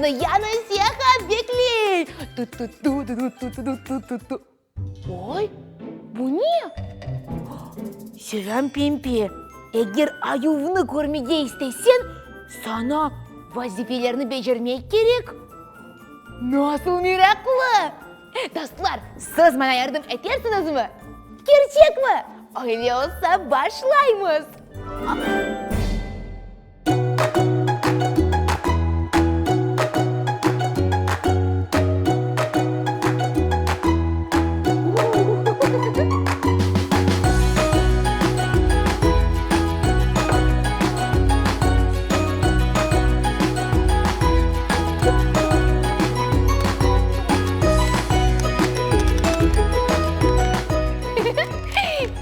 Bizni yañı seyahat bekley! Tu-tu-tu-tu-tu-tu-tu-tu-tu. Oy, bu ne? Selâm, Pempe! Eger ayuvnı körmege isteseñ, saña vazifelerni becermek kerek. Nasıl meraqlı! Dostlar, siz maña yardım etersiñizmi? Kerçekmi? Öyle olsa, başlaymız!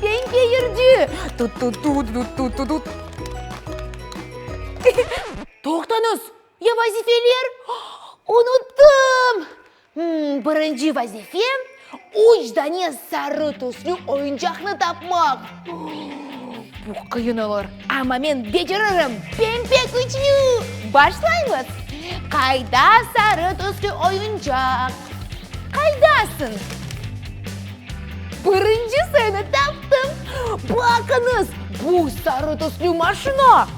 Pempe yırcı! Tut-tut-tut-tut-tut-tut! Toqtañız! Ya vazifeler? Unuttım! Birinci vazife, üç dane sarı tüslü oyuncaqnı tapmaq. Bu qıyın olur, amma men beceririm! Pempe küçlü! Başlaymız! Qayda sarı tüslü oyuncaq? Qaydasıñ? Birincisini taptım! Baqıñız, bu sarı tüslü maşina!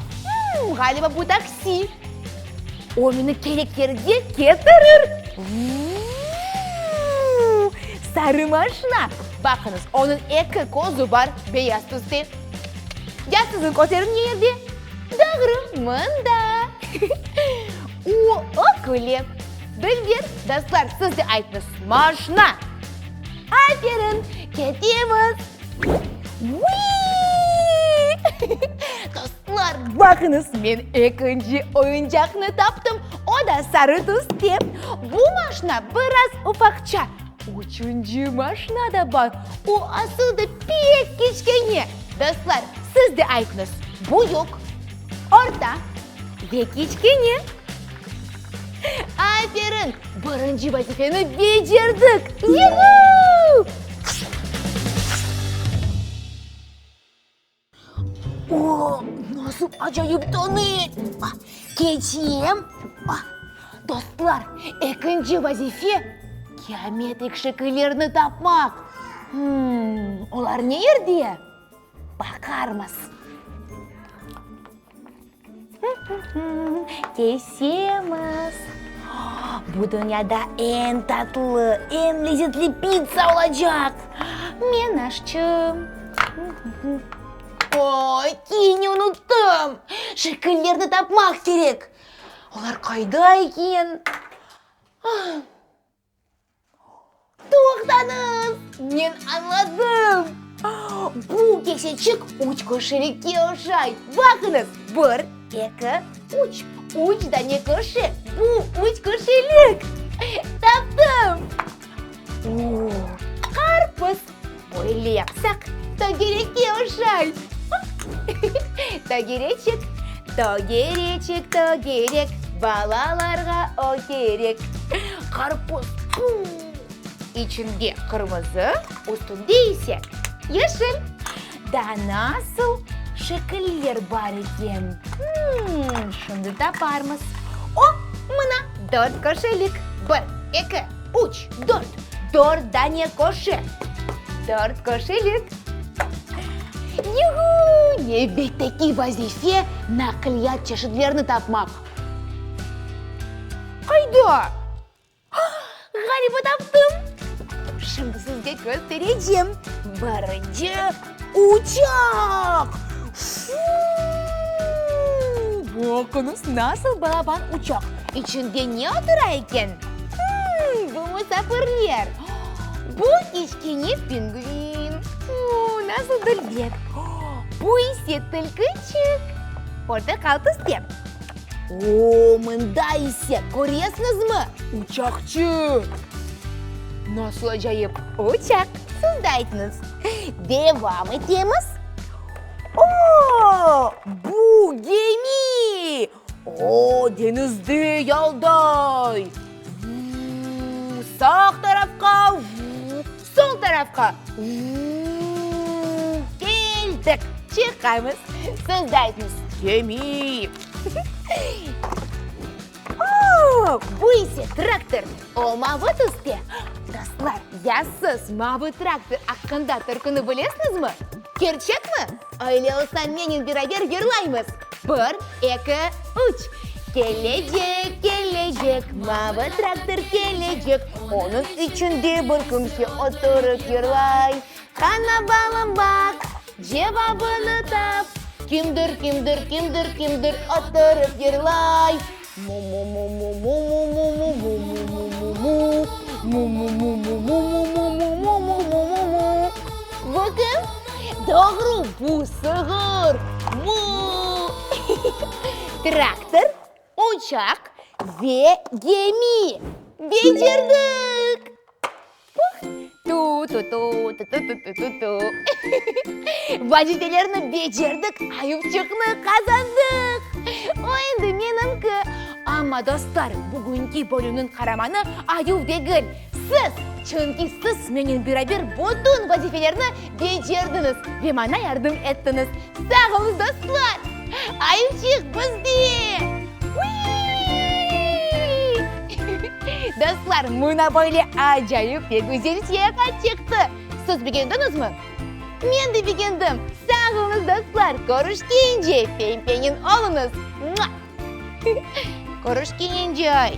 Ğaliba, bu taksi. O meni kerek yerge ketirir. Vuu! Sarı maşina! Baqıñız, onıñ eki közü bar, beyaz tüste. Ya siziñ közleriñ ne yerde? Doğru, mında. O, o küle. Dülber, dostlar, siz de aytıñız, maşina! Aferin! Ketemiz! Vii! Dostlar, baqıñız, men ekinci oyuncaqnı taptım, o da sarı tüste. Bu maşina biraz ufaqça. Üçünci maşina da bar, o asıl da pek kiçkene. Dostlar, siz de aytıñız, büyük, orta ve kiçkene. Aferin! Birinci vazifeni becerdik! Yuhu! O, nasıl acayip tonnel! Keçeyim. Dostlar, ekinci vazife, geometrik şekillerni tapmaq. Olar ne yerde? Baqarmız. Kesemiz. Bu dünyada eñ tatlı, eñ lezetli pitsa olacaq. Men aşçım. Oy, kene unuttım. Şekillerni tapmaq kerek. Olar qayda eken? Toqtañız! Men añladım! Bu keseçik üç köşelikke oşay. Baqıñız, bir, eki, üç. Üç dane köşe, bu üç köşelik. Taptım! O, qarpız! Böyle yapsaq, tögerekke oşay. Tögereçik, tögereçik, tögerek, balalarğa o kerek. Qarpuz, puu! İçinde qırmızı, üstünde ise yeşil. Daa nasıl şekiller bar eken? Hımm, şimdi taparmız. O, mına, dört köşelik. Bir, eki, üç, dört. Dört dane köşe. Dört köşelik. Yuhu! Nevbetteki vazife, naqliyat çeşitlerini tapmaq. Qayda? Ğaliba taptım! Şimdi sizge kösterecem. Birinci, uçaq! Fuu! Baqıñız, nasıl balaban uçaq! İçinde ne otura eken? Hımm, bu musafirler! Bu kiçkene pingvin! Fuu, nasıl dülber! Bu ise tilkiçik! Portaqal tüste. O, mında ise, köresiñizmi, uçaqçı! Nasıl acayip uçaq, siz de aytıñız. Devam etemiz. O, bu gemi! O, deñizde yalday. Vuu, sağ tarafqa, vuu, sol tarafqa, vuu, keldik, çıqamız. Siz de aytıñız, gemi. O! Bu ise traktor, o mavı tüste. Dostlar, ya siz mavı traktor aqqında türküni bilesiñizmi? Kerçekmi? Öyle olsa mennen beraber yırlaymız! Bir, eki, üç! Kelecek, kelecek, mavı traktor kelecek, Onıñ içinde bir kimse oturıp yırlay. Qana, balam, baq, cevabını tap, Kimdir, kimdir, kimdir, kimdir oturıp yırlay. Mu-mu-mu-mu-mu-mu-mu-mu-mu-mu-mu-mu, Mu-mu-mu-mu-mu-mu-mu-mu-mu-mu-mu. Bu kim? Doğru, bu sığır. Mu! Traktor, uçaq ve gemi. Becerdik! Tu-tu-tu-tu-tu-tu-tu-tu. Vazifelerni becerdik, ayuvçıqnı qazandıq. O endi menimki. Amma, dostlar, bugünki bölümniñ qaramanı ayuv degil, siz! Çünki siz menen beraber bütün vazifelerni becerdiñiz ve maña yardım ettiñiz. Sağ oluñız, dostlar! Ayuvçıq bizde! Dostlar, mına böyle acayip ve güzel seyahat çıqtı. Siz begendiñizmi? Men de begendim. Sağ oluñız, dostlar! Körüşkence, peñ-peñin oluñız! Körüşkence!